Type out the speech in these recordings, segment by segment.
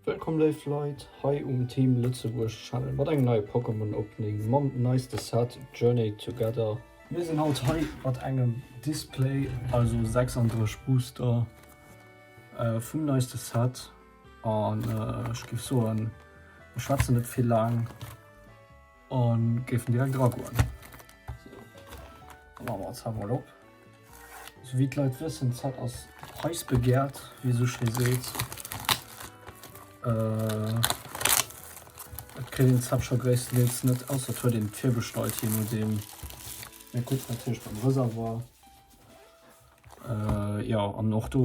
Wëllkomm léif Leit hei um Team Lëtzebuerg Channel mat engem neie Pokémon Opening mam neiste Set Journey Together. Mir sinn haut hei mat engem Display, also 36 Booster vum neiste Set an ech géif soen mir schwätzen net vill laang an géifen direkt eragoen. Sou, da maache mer d'Set mol op. Sou wéi d'Leit wëssen, d'Set ass heiß begehrt, wéi ee sou schéi seet. Et kritt een d'Set scho gréisstendeels net, ausser et huet een et virbestallt, jee nodeem. Mir kucken natierlech beim Reservoir. Jo, an och do,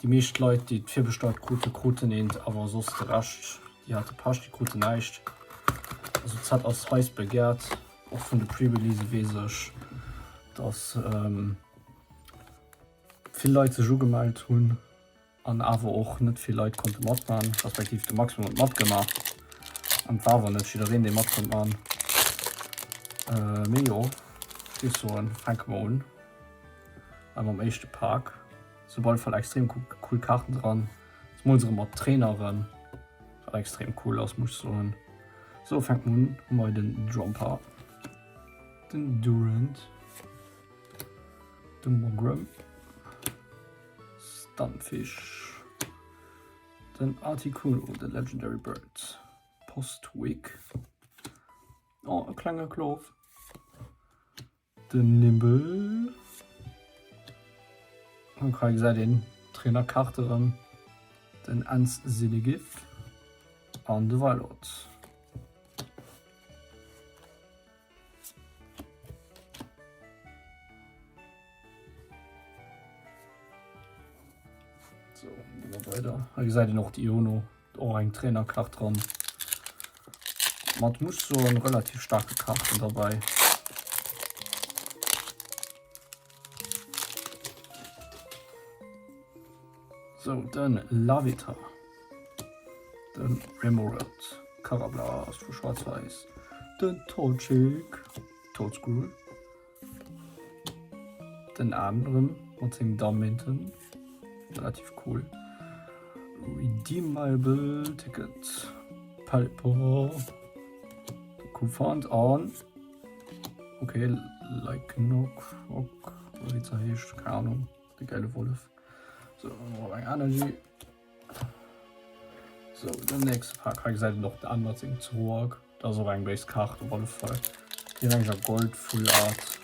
déi meescht Leit, déi et virbestallt kruten, kruten eent, awer soss de Rescht, déi hate Pech, déi kruten näischt. Also d'Set ass heiß begehrt. Och vun de Pre-Release weess ech, dass vill Leit sech ugemellt hunn an awer och net vill Leit konnte matman, respektiv de Maximum huet matgemaach an et war awer net jiddereen dee mat konnt man. Mee jo, ech géif soen, fänke mer un hei mam éischte Pak. Sinn op alle Fall extrem cool Kaarten dran, zemools erëm mat Traineren, wat extrem cool ass, muss ech soen. Sou fänkt mer un, hu mer hei den Drampa, den Durant, de Mogram, Stunfish, den Articuno, de Legendary Bird, Postwick, oh e klenge Klof, Den Nimbel. Ok, hei gesäit een d'Trainerkaart erëm. Den Ens Silegif an de Wailord. So, ginn mer weider. Hei gesäit een och d'Iono. Och eng Trainerkaart dran. Mat muss soen relativ starke Karten dabei. So den Lavita. Den Remoraid. Karablast vu Schwarz-Weiß. Den Torchic. Toadscrew. Den Aarm erëm mat sengem Darminton, relativ cool. Redeemable Ticket, Pelipper, Kufant an ok Lycanroc oder wéi se heescht, keng Ahnung, de gäile Wollef. Sou, eng Energy. Sou, den nächste Pak. Hei gesäit een och den mat sengem Zoroark. Dat ass och eng béis Kaart op alle Fall. Déi ass eng Gold Full Art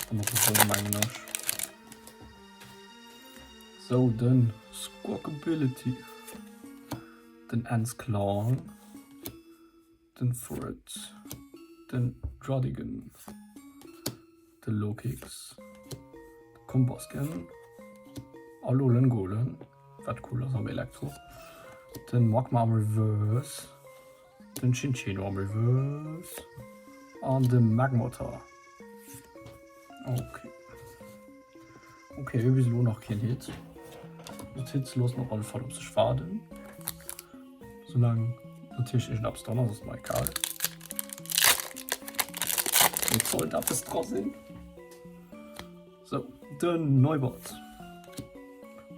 an och esou mengen ech. Sou, den Squawkabilly, den Ensclan, den Furret, den Druddigon, de Lokix, de Combusken, Alolan Golem, wat cool ass am Elektro, den Magmar am Reverse, den Cinccino am Reverse an de Magmortar. Okay. Okay, mir bis elo nach keen Hit. D'Hits loossen op alle Fall op sech waarden. Soulaang natierlech iergendeppes dran ass, ass mer egal. Et sollt eppes dra sinn. Sou, den Neubert.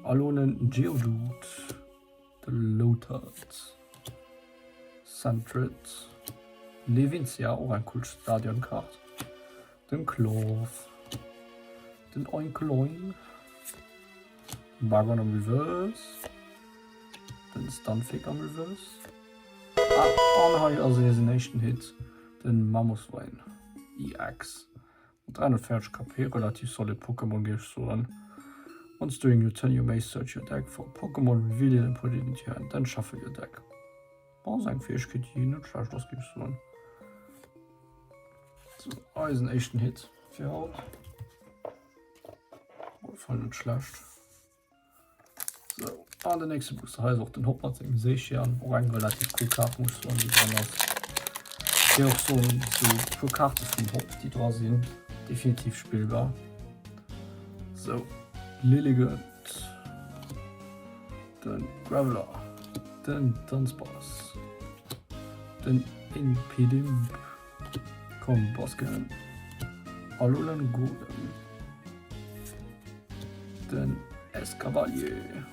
Alonen Geodude. De Lotad. Sentret. Levincia, och eng cool Stadionkaart. Den Klorf. Den Oinkoloin. Den Bagon am Reverse. Den Stunfisk am Reverse. Ah, an hei ass eisen éischten Hit, den Mamoswine EX. Mat 340 KP, relativ solid Pokémon géif ech soen. Once during your turn you may search your deck for a Pokémon, reveal it and put it into your hand, then shuffle your deck. Bon, ass eng Fäegkeet déi net schlecht ass géif ech soen. So, eisen éischten Hit fir haut. Op alle Fall net schlecht. So, an den nächste Booster hei ass och den Hopp mat sengem Seechian. Och eng relativ cool Kaart, muss ich soen, déi dran ass. Fir och soen, so puer Kaarte vum Hopp, déi dra sinn, definitiv spillbar. So, Lilligant, den Graveler, den Dunsparce, den Impidimp, Combusken, Alolan Golem. Den Escavalier.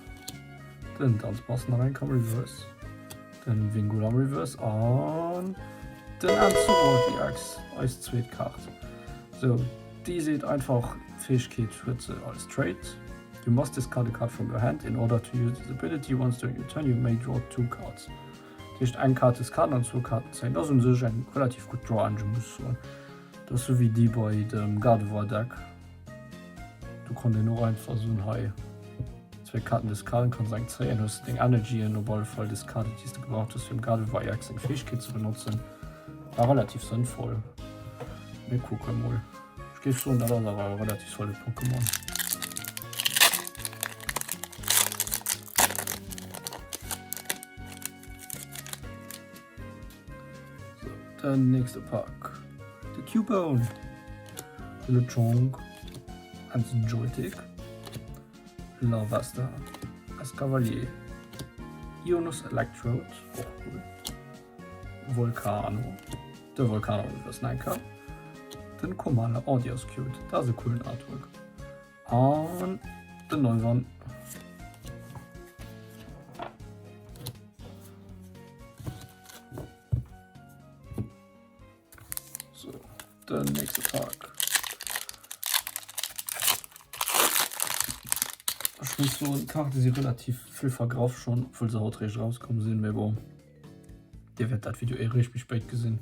Den Tanzpass nach eng Kam Reverse. Den Wingull am Reverse an den Anzurohr EX, eis zweet Kaart. Sou, déi seet einfach, d'Fäegkeet huet se als Trait. You must discard a card from your hand in order to use this ability. Once during your turn you may draw two cards. Dat heescht eng Kaart discarden an zwou Kaarten zéien. Dat ass un sech eng relativ gutt Draw Engine, muss ech soen. Dat ass sou wéi déi bei dem Gardevoir Deck. Do konnt een och einfach soen, hei zwéi Kaarten discarden, kanns eng zéien, hues de deng Energien op alle Fall discarded, déi s de gebraucht hues fir dem Gardevoir EX seng Fäegkeet ze benotzen. War relativ sënnvoll. Mir kucke mol. Ech géif soen, dat ass awer e relativ solid Pokémon. So, den nächste Pak. De Cubone, de Lechonk, en Joltik, Larvesta, Escavalier, Ionos Electrode, och cool, Volcano, de Volcano Reverse Nike, den Komala, oh déi ass cute, dat ass e coolen Artwork, an den Neuwann. So, den nächste Pak. Ech muss soen, d'Karte si relativ vill vergraff schon, obwuel se haut réischt erauskomm sinn, mee bon. Dir wäert dat Video eh réischt méi spéit gesinn.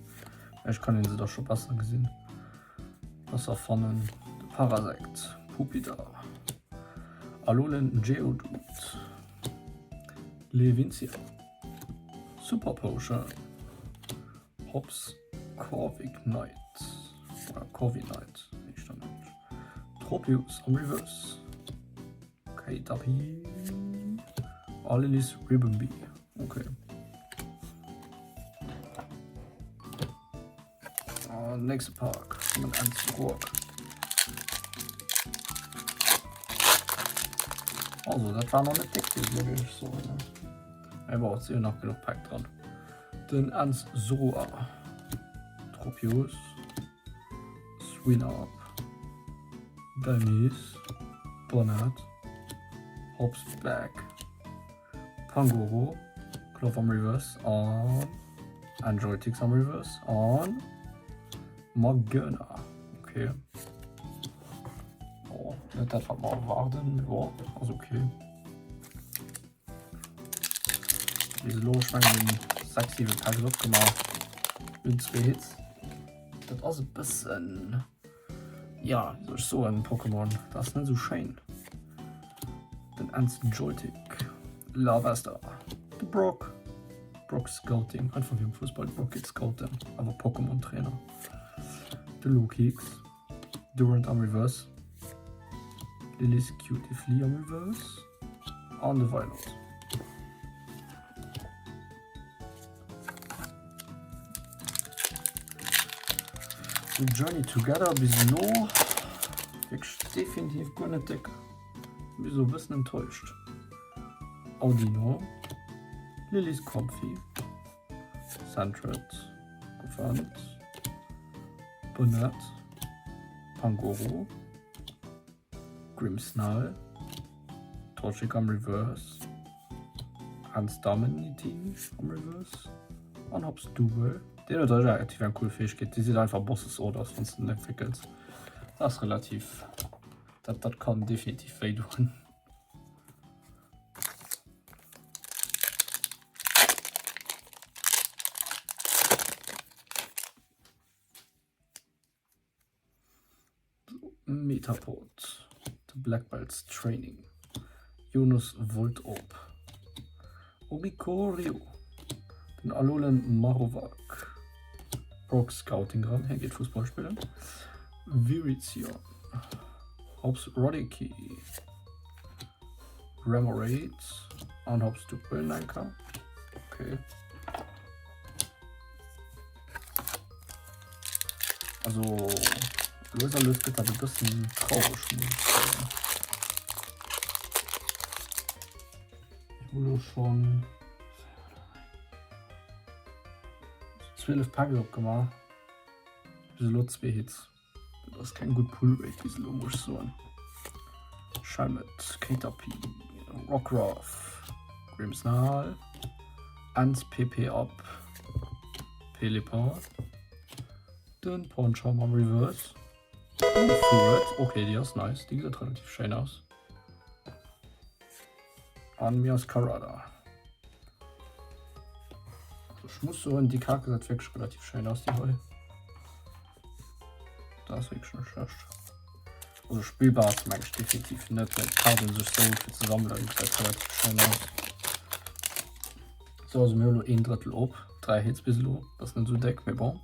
Ech kann een se da scho besser gesinn. Besser fannen. De Parasect, Pupida, Alolan Geodude, Levincia, Super Potion, Hops Corviknight, oder Corviknight, éischter mengen ech, Tropius am Reverse, Kaitapi, Allilis Ribbonbee, okay. An nächste Pak mat Enzrock. Also dat war noch net dick, géif ech soen. Mee bon, et si jo nach genuch Päck dran. Den Enz Sroa, Tropius, Swinub, Daimis, Bonnet, Hops Back, Pangoro, Clove am Reverse an Androidix am Reverse an Magearna. Okay. Oh, net dat wat mer erwaarden, mee bon, ass okay. Bis elo, ech mengen, 6, 7 Packs opgemaach. Hunn zwee Hits. Dat ass e bëssen, ja, wéi soll ech soen, Pokémon, dat ass net esou schéin. Den Ensign Joltik, Larvesta, de Brock, Brock Scouting, einfach wéi am Fussball, Brock geet scouten, awer Pokémon Trainer, de Lokix, Durant am Reverse, Lillys Cutie Flea am Reverse an de Violet. The Journey Together bis elo wierklech definitiv guer net déck. Bin sou e bëssen enttäuscht. Audino, Lillys Comfy, Sentret, Goufant, Bonnet, Pangoro, Grimmsnarl, Torchic am Reverse, Hans Damen-Team am Reverse an Hops Double. Deen huet relativ eng cool Fäegkeet, déi seet einfach Bosses Orders, wann s de den entwéckels. Dat ass relativ, dat, dat kann definitiv wéi doen. Metapod, The Black Belts Training, Jonas Voltorb, Oricorio, den Alolan Marowak, Brock Scouting dran, hie geet Fussball spillen, Virizion, Hops Roddicky, Remoraid an Hops Dubbelnenker. Okay. Also lues a lues gëtt dat e bëssen traureg muss ech soen. Mir hu lo schonn 12 Packs opgemaach, bis elo zwee Hits. Dat ass keng gutt Pull Rate bis elo muss ech soen. Shelmet, Caterpie, Rockruff, Grimmsnarl. Ens PP up Pelipper. Den Poncho am Reverse. Oh, Furret. Okay, déi ass nice. Déi gesäit relativ schéin aus. An Meowscarada. Also ech muss soen, déi Kaart gesäit wierklech relativ schéin aus, déi hei. Dat ass wierklech net schlecht. Also spillbar ass meng ech definitiv net, mee d'Kaart un sech sou fir ze sammelen gesäit relativ schéin aus. Sou, also mir hu lo een Drëttel op, 3 Hits bis elo, dat ass net esou déck, mee bon.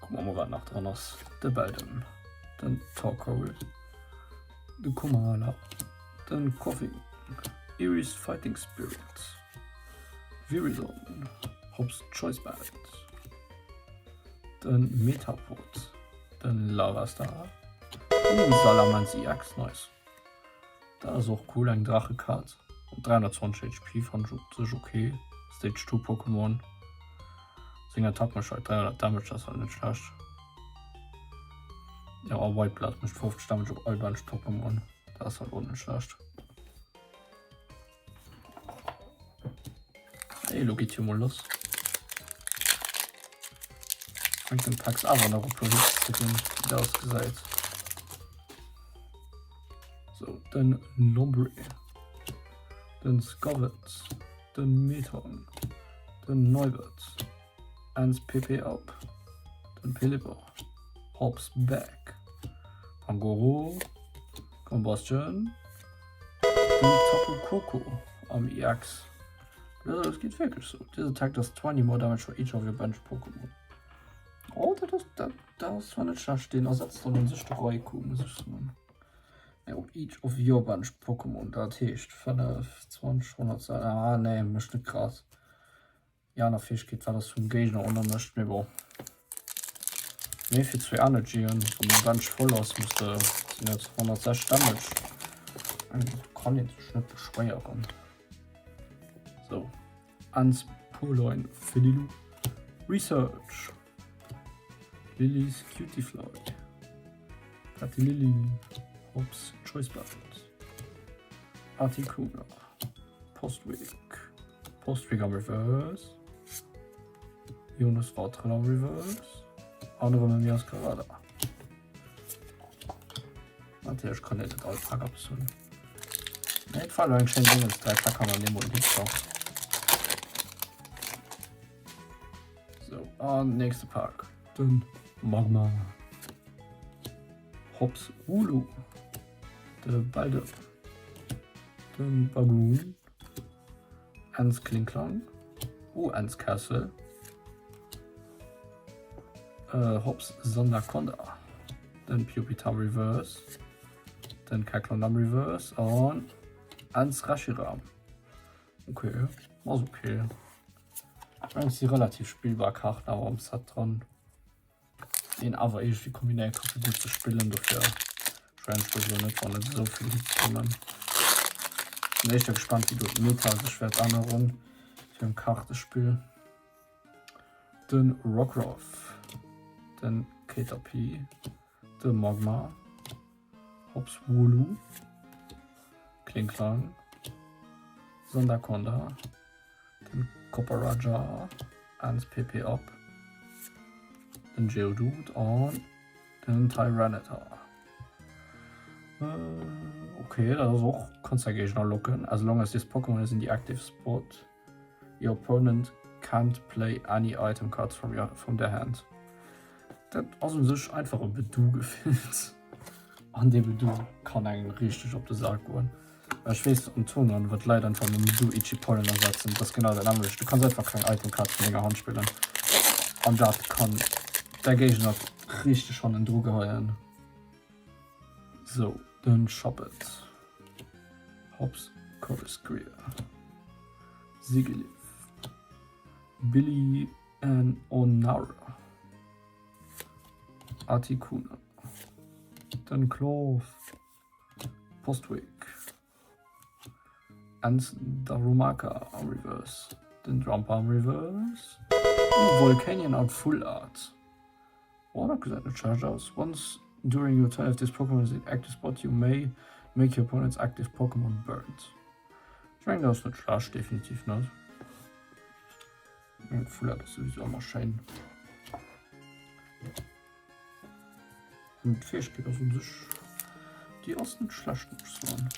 Kucke mer mol wat nach dran ass. De Beldum, den Torkoal, de Komala, den Koffing, Iris Fighting Spirit, Virizion, Hobbs Choice Band, den Metapod, den Lavastar, oh Salamence EX, nice. Dat ass och cool, eng Drachekaz. 320 HP fannen ech u sech ok. Stage 2 Pokémon. Seng Attack mécht halt 300 Damage, dat ass halt net schlecht. Jo a White Blood mécht 50 Damage op all Bench Pokémon. Dat ass halt och net schlecht. Hey, lo geet hier mol lass. Fänkt den Pax awer nach e puer Hits ze ginn, wéi dat ausgesäit. So, den Lombre, den Scovet, den Metong, den Neubert, Ans PP up, den Pelipper, Hops back, Pangoro, Combustion, Den Tapu Koko am EX. Also, das geht wirklich so. This attack does 20 more damage for each of your bench Pokémon. Oh, dat ass, dat, dat ass zwar net schlecht. Den ersetzt dann un sech de Raikou, muss ech soen. Nee, op each of your bench Pokémon. Dat heescht 5, 20, 100, ah, nee, mécht net krass. Déi aner Fäegkeet wat ass vum Géigner onermécht, mee bon. Mee fir zwee Energyen, wann den Bench voll ass, muss de sinn et 106 Damage. Kann een sech net beschwéieren. Sou, Ans Purloin Felilu Research Lillys Cutiefly Patty Lilly Hobbs Choice Band Articuno Postwig Postwig am Reverse Jonas Vatrel am Reverse an erëm e Meowscarada. Natierlech kann een net all Pak eppes hunn. Mee et war elo eng schéin Dingens, 3 Päck han an eemol en Hit drauf. So, an nächste Pak. Den Magma. Hops Ulu. De Balde. Den Bagoon. Ens Klinklang. Oh, Ens Castle. Äh, Hops Sonderkonda. Den Pupitar Reverse. Den Keklon am Reverse. An Ens Reshiram. Okay, ass okay. Eng si relativ spillbar Kaart awer am Set dran. Deen awer iergendwéi kombinéiert ka fir gutt ze spillen. Dofir schwären ech doriwwer net, wann net esou vill Hits kommen. Sinn éischter gespannt wéi do d'Meta sech wäert änneren fir am Kaartespill. Den Rockruff, den Caterpie, de Magmar, Hops Wooloo, Klinklang, Sandaconda, Den Copperajah ans PP up, den Geodude an den Tyranitar. Okay, dat ass och, kanns däi Géigner locken. As long as this Pokémon is in the active spot, your opponent can't play any item cards from your, from their hand. Dat ass u sech einfach e Bedu gefillt. An dee Bedu kann engem richteg op de Sak goen. Ech weess am Tournoi wou d'Leit einfach mam Medu Itchy Pollen ersetzen, dat ass genau dat nämmlecht. Du kanns einfach keng Item Card vun denger Hand spillen an dat kann däi Géigner richteg hannendru geheien. Sou den Shuppet, Hops, Corvisquire, Sigilyph, Billy an Onara, Articuno, den Klawf. Postweg and Darumaka am Reverse. Den Drampa am Reverse. Oh, Volcanion an Full Art. Oh, dat gesäit net schlecht aus. Once during your turn if this Pokémon is in active spot you may make your opponent's active Pokémon burnt. Ech mengen dat ass net schlecht, definitiv net. Eng Full Art ass souwisou ëmmer schéin. An d'Fäegkeet ass un sech, déi ass net schlecht, muss ech soen.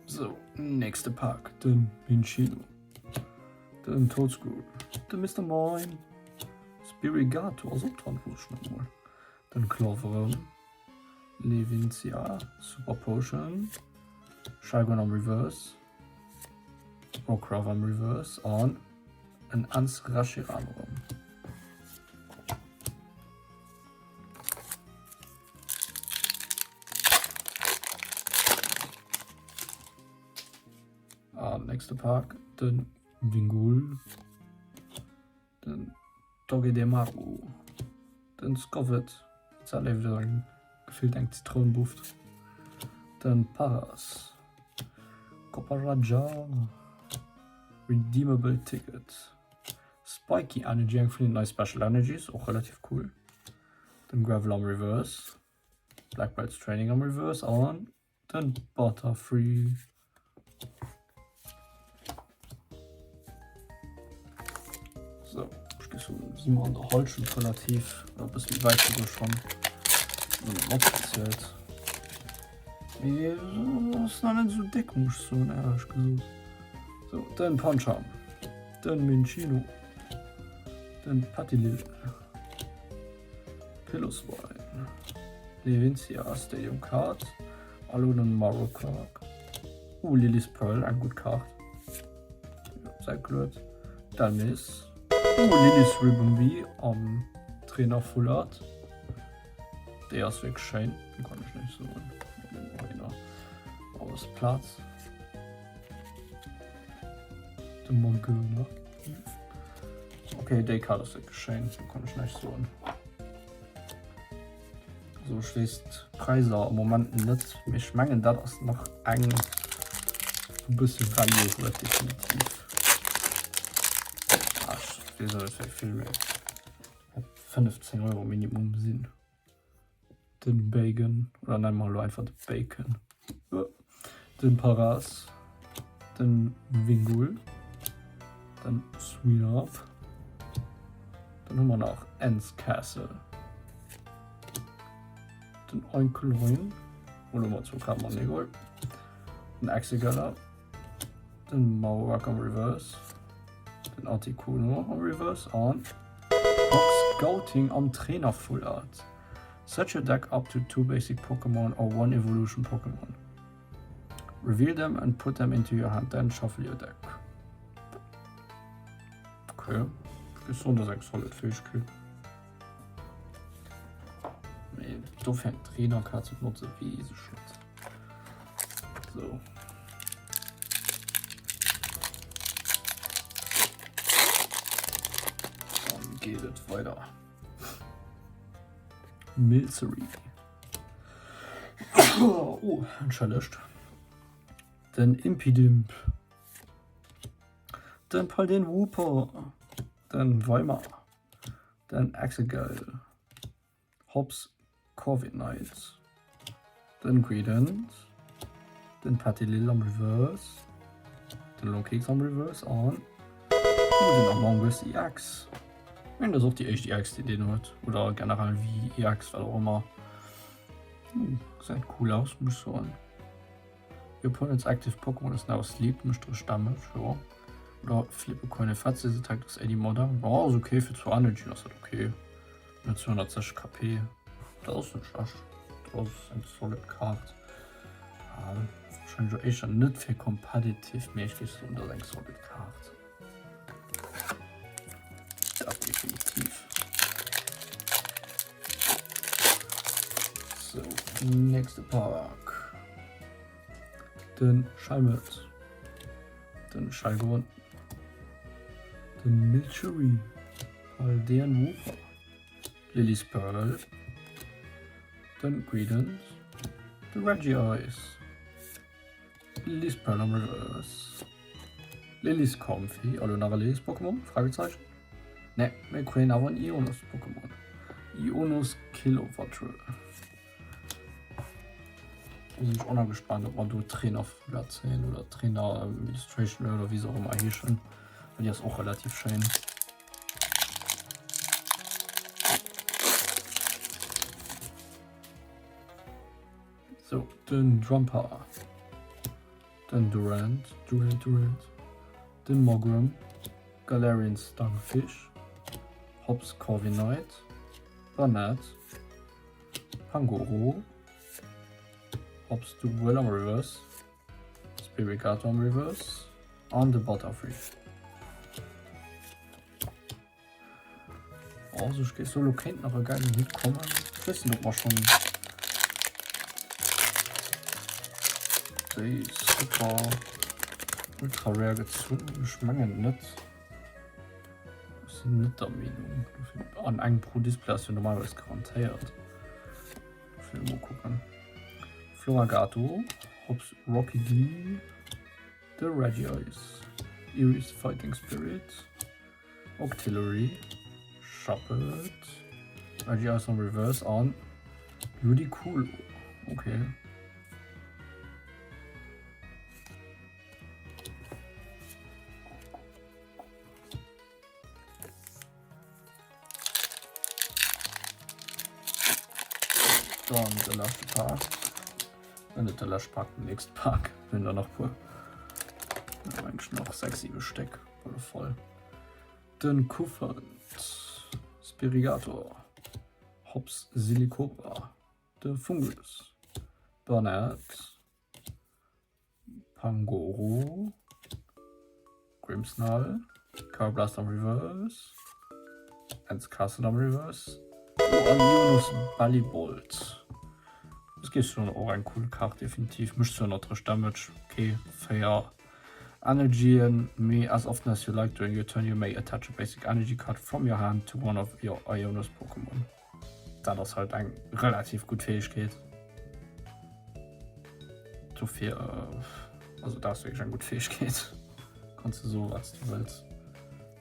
Sou, nächste Pak, den Minccino, den Toadscrew, de Mister Mime, Spirigato ass och dran, wosst ech net mol, den Cloverem, Levincia, Super Potion, Shelgon am Reverse, Rockruff am Reverse an en Ans Reshiram erëm. An nächste Pak den Wingull, den Togedemaru, den Skwovet, gefillt eng Zitrounbuft, den Paras, Copperajah, Redeemable Ticket, Spiky Energy, eng vun den nei Special Energies, och relativ cool. Den Gravel am Reverse, Black Belts Training am Reverse an den Butterfree. So, ech géif soen, si mer an der Hallschent relativ, oder e bësse méi wäit souguer schonn, wann een opzielt. Mee ass nach net esou déck, muss ech soen, éierlech gesot. So, den Pancham, den Minccino, den Petilil. Piloswine, Levincia Stadium Card, a lo den Marowak. Uh, Lillie's Pearl, eng gutt Kaart. Säit geluet. Delmis. Uh, Lillie's Ribombee am Trainer Full Art. Déi ass wierklech schéin, do kann ech näischt soen. Alles Platz. De Morgana. Okay, déi Kaart ass wierklech schéin, do kann ech näischt soen. Also ech weess d'Präisser am Moment net, mee ech mengen dat ass nach eng wou bësse Value huet definitiv. Ah, ech weess och net wéi vill, mee 15 Euro Minimum sinn. Den Bacon, oder nennen mer elo einfach de Bacon. Den Paras, den Wingull, den Swinub. Dann hu mer nach Ends Castle, den Oinkoloin, oder mat zwou Kaarten an egal. Den Exeggutor, den Marowak am Reverse, den Articuno am Reverse an Box Scouting am Trainer Full Art. Set your deck up to two basic Pokémon or one evolution Pokémon. Reveal them and put them into your hand, then shuffle your deck. Okay. Ech soen, dat ass eng solid Fäegkeet. Mee dofir eng Trainerkaart ze benotzen, weess ech net. So. Dann geet et weider. Milcery. Oh, entschëllegt. Den Impidimp. Den Paldean Wooper. Den Weimar. Den Exegol. Hobbs Corviknight. Den Greedent. Den Petilil am Reverse. Den Lokix am Reverse an den Amoonguss EX. Ich mein, das ist och déi éischt EX, déi deen huet. Oder generell wéi EX, wat och ëmmer. Hm, gesäit cool aus, muss ich soen. Your opponent's active Pokémon is now asleep, mécht drech Damage, jo. Oder flip a coin if heads this attack does 80 more damage. Oh, ass okay, fir 2 Energy ass dat okay. Mit 260 KP, dat ass net schlecht. Dat ass eng solid Kaart. Ah, wahrscheinlech och éischter net fir competitive, mee ech géif soen, dat ass eng solid Kaart. Dat definitiv. So, nächste Pak. Den Schalmütz. Den Schalgon. Den Milchery. Paldean Wooper. Lillie's Pearl. Den Greedent. De Regice. Lillie's Pearl am Reverse. Lillie's Comfey. Elo nach e Lillie's Pokémon? Fragezeichen. Ne, mir kréien awer en Ionos Pokémon. Ionos Kilowattrel. Do sinn ech och nach gespaant, ob mer do Trainer zéien oder Trainer Illustration oder wéi se och ëmmer heeschen, well déi ass och relativ schéin. Sou, den Drumper, den Durant, Durant, Durant, den Mogram, Galarian Stunfish, Hops Corviknight, Banette, Pangoro, Hops Duel am Reverse, Spirigato am Reverse an de Butterfree. Also ech géif soen, lo kéint nach e geilen Hit kommen. Ech weess net, ob mer schonn déi super ultra rare gezunn hunn. Ech mengen net. Ech sinn net der Meenung. An eng pro Display ass jo normalerweis garantéiert. Dofir mol kucken. Floragato, Hops Rocky D, de Regice, Iris Fighting Spirit. Octillery, Shuppet, Regice am Reverse an Ludicolo. Okay. Dann de leschte Pak. Äh, net de leschte Pak, den nächste Pak. Hunn der nach puer. Eigentlich nach 6, 7 Stéck. Volle voll. Den Kuffert. Spirigator. Hops Silicobra. De Fungus. Burnett. Pangoro. Grimmsnarl. Karblast am Reverse. Ends Castle am Reverse. Oh, an Ionos Bellibolt. Das geet schon och eng cool Kart definitiv. Mécht zwar natierlech Damage. Okay, 4 Energien, mee as often as you like during your turn you may attach a basic energy card from your hand to one of your Ionos Pokémon. Dat ass halt eng relativ gutt Fäegkeet. Dofir, äh, also dat ass wierklech eng gutt Fäegkeet. Kanns du soen, wat du wëlls.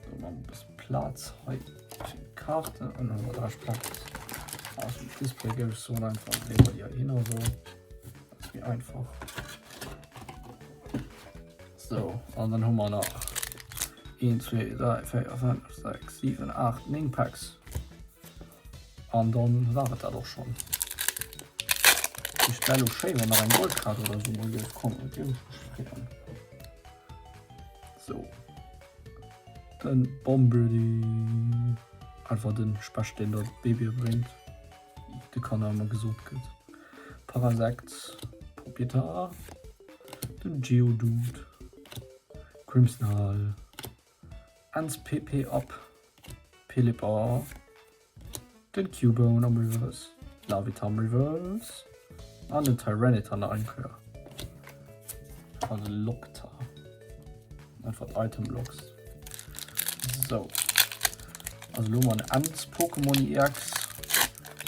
So, machen wir ein bisschen Platz hei für die Karte und dann haben wir da Platz. Aus dem Display gebe ich so einfach, legen wir die hier hin oder so. Das ist mir einfach. So, an dann hu mer nach 1, 2, 3, 4, 5, 6, 7, 8, 9 Packs. An dann war et dat och schonn. Ech wär lo schéi, wann nach eng Goldkaart oder sou mol géif kommen. Dat géif ech mech freeën. So. Den Bombirdie. Einfach den Specht, deen der Babye bréngt. De Kanner ëmmer gesot gëtt. Parasect, Pupitar, den Geodude, Grimmsnarl, Ans PP Up, Pelipper, den Cubone am Reverse, Larvitar am Reverse an den Tyranitar nach eng Kéier. An de Loktar. Einfach Item Locks. So. Also lo man Ants Pokémon EX,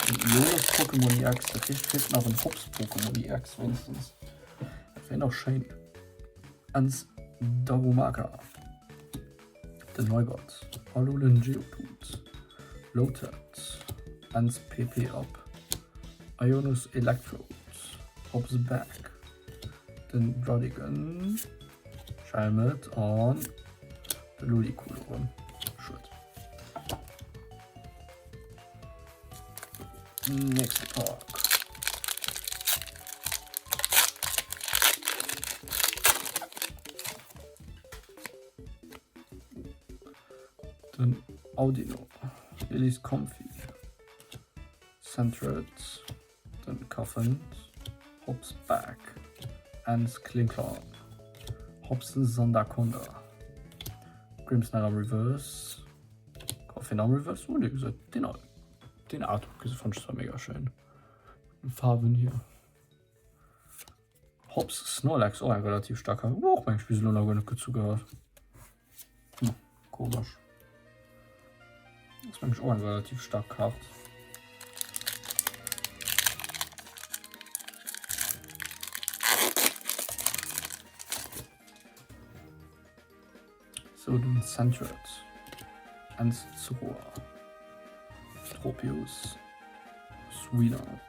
en Ionos Pokémon EX, dat heescht fehlt nach en Hops Pokémon EX wéinstens. Dat wär nach schéin. Ants Darumaka, den Neubert, Alolan Geodude, Lotad, Ants PP Up, Ionos Electrode, Hops Back, den Druddigon, Schelmet an de Ludicolo erëm. Schued. Nächste Pak. Den Audino, Elise Comfy, Sentret, Den Kaffent, Hops Back, Ants Klinklang, Hops Sandaconda, Grimmsnarl am Reverse, Koffin am Reverse, oh dee gesäit, deen deen Artwork fannen ech zwar mega schéin, Faarwen hier. Hops Snorlax och eng relativ stark Karte, och meng ech bis elo nach guer net gezu gehat. Hm, komesch. Ass meng ech och eng relativ stark Kart. So den Sentret, Enzoroa, Tropius, Swinub,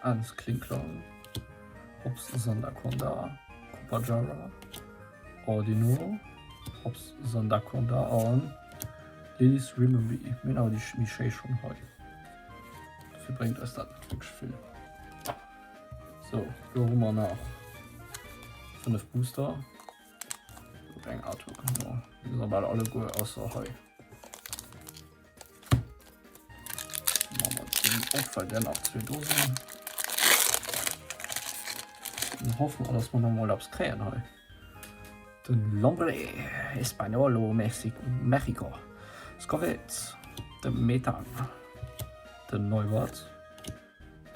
Ans Klinklang. Hops Sandaconda, Copajara, Audino, Hops Sandaconda an Lillie's Remember. Mir hunn awer déi méi schéi schonn hei. Dofir bréngt eis dat net wierklech vill. Sou, lo hu mer nach 5 Booster. Eng Artwork hu mer. Déi sinn bal alleguer ausser hei. Op, well der nach zwee do sinn. Dann hoffen wir, dass wir noch mal etwas kréien hei. Den Lombre Españolo Mexico. Scovet, de Metang, den Neuwart,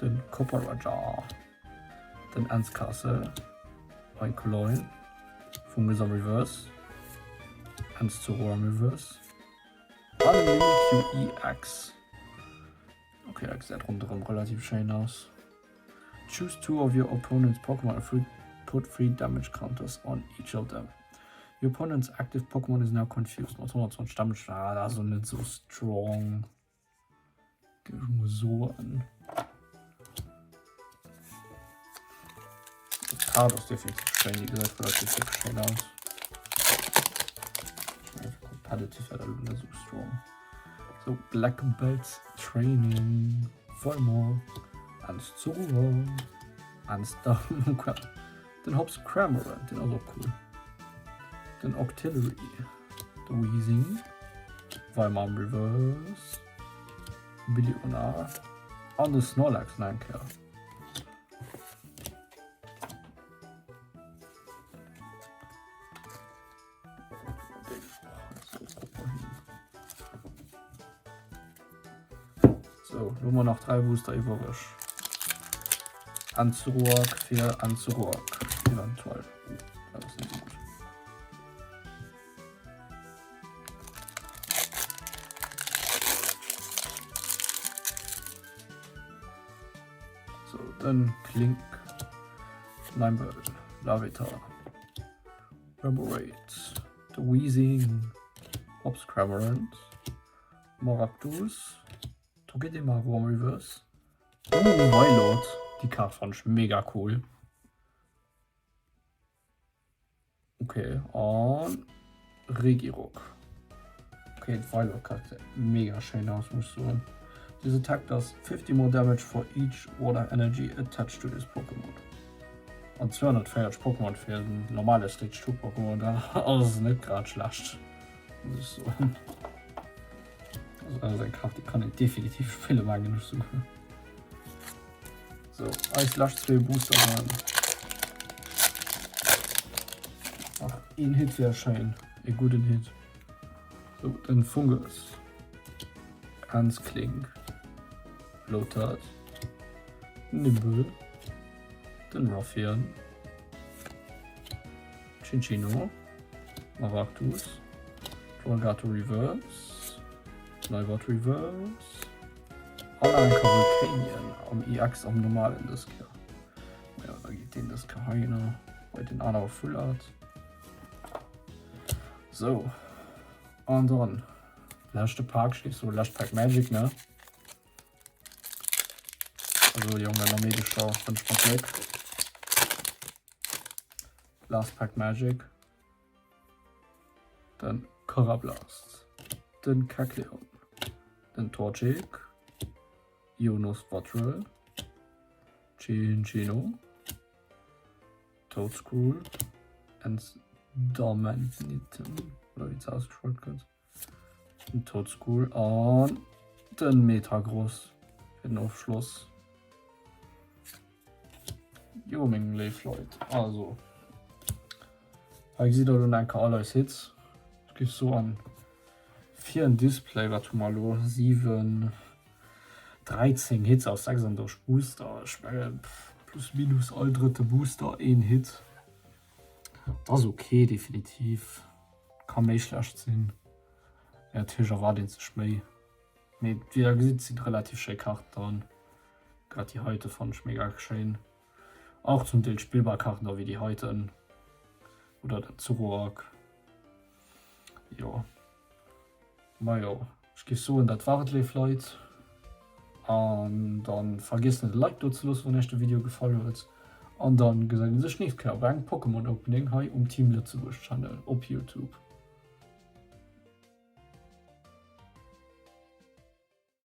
den Copperajah, den Enzcastle, ein Cologne, Fungus am Reverse, Enz-Zoro am Reverse. An Mimikyu EX. Okay, dat gesäit ronderëm relativ schéin aus. Choose two of your opponent's Pokémon and put 3 damage counters on each of them. Your opponent's active Pokémon is now confused. Mat 120 Damage, ah, dat ass och net sou strong. Géif ech mol soen. D'Kaart ass definitiv schéin, déi gesäit relativ schéin aus. Competitive war dat elo net esou strong. So Black Belt Training, Vollmond, Ans Zoro, Ans Darmokra, den Hobbs Cramorant, den ass och cool. Den Octillery, de Weezing, Weimar Reverse, Billionar an de Snorlax nach eng Kéier. So, lo mer nach 3 Booster iwwereg. Anzuruak fir Anzuruak eventuell. Oh, dat ass net so gut. So, den Klink, Limebird, Larvitar, Remoraid, de Weezing, Hops Cramorant, Maractus, Togedemaru am Reverse. Oh, Wailord, déi Kaart fand ech mega cool. Okay, an Regirock. Okay, d'Wailord-Kaart gesäit mega schéin aus, muss ech soen. This attack does 50 more damage for each Water Energy attached to this Pokémon. An 240 Pokémon fir en normale Stage 2 Pokémon, dat ass net grad schlecht, muss ech soen. Also dat ass eng Kaart, déi kann een definitiv spillen, mengen ech souguer. So, eis lescht zwee Boosteren. Ach, een Hit wär schéin. E gudden Hit. So, den Fungus. Hans Klink. Lotad. Nibble. Den Ruffian. Cinccino. Maractus. Drawgato Reverse. Neibert Reverse. An eng Kéier Vulcanian am EX am normalen dës Kéier. Ja, da geet deen dës Kéier heihinner bei den anere Full Art. So, an dann leschte Pak, ech géif soen lescht Pak Magic, ne? Also Jongen a Meedecher, wënsch mer Gléck. Last Pack Magic. Den Carablast, den Kecleon, den Torchic, Ionos Wattrel, Cinccino, Toedscruel, and Darmanitan, oder wéi se ausgeschwat gëtt, den Toedscruel an den Metagross fir den Ofschloss. Jo meng léif Leit, also hei gesitt der elo nach eng Kéier all eis Hits. Ech géif soen fir en Display, wat hu mer elo, 7, 13 Hits aus 36 Booster, ech mengen plus minus all drëtte Booster een Hit, dat ass ok definitiv, ka méi schlecht sinn, mee natierlech erwaart ee sech méi. Mee wéi der gesitt sinn relativ schéi Karten dran. Grad déi heite fannen ech mega schéin. Och zum Deel spillbar Karten da wéi déi heiten oder den Zoroark. Jo majo ech géif soen dat war et léif Leit. An dann vergiesst net e Like do ze loossen wann iech de Video gefall huet. An dann gesäit een sech nächst Kéier bei engem Pokémon Opening hei um Team Lëtzebuerg Channel op Youtube.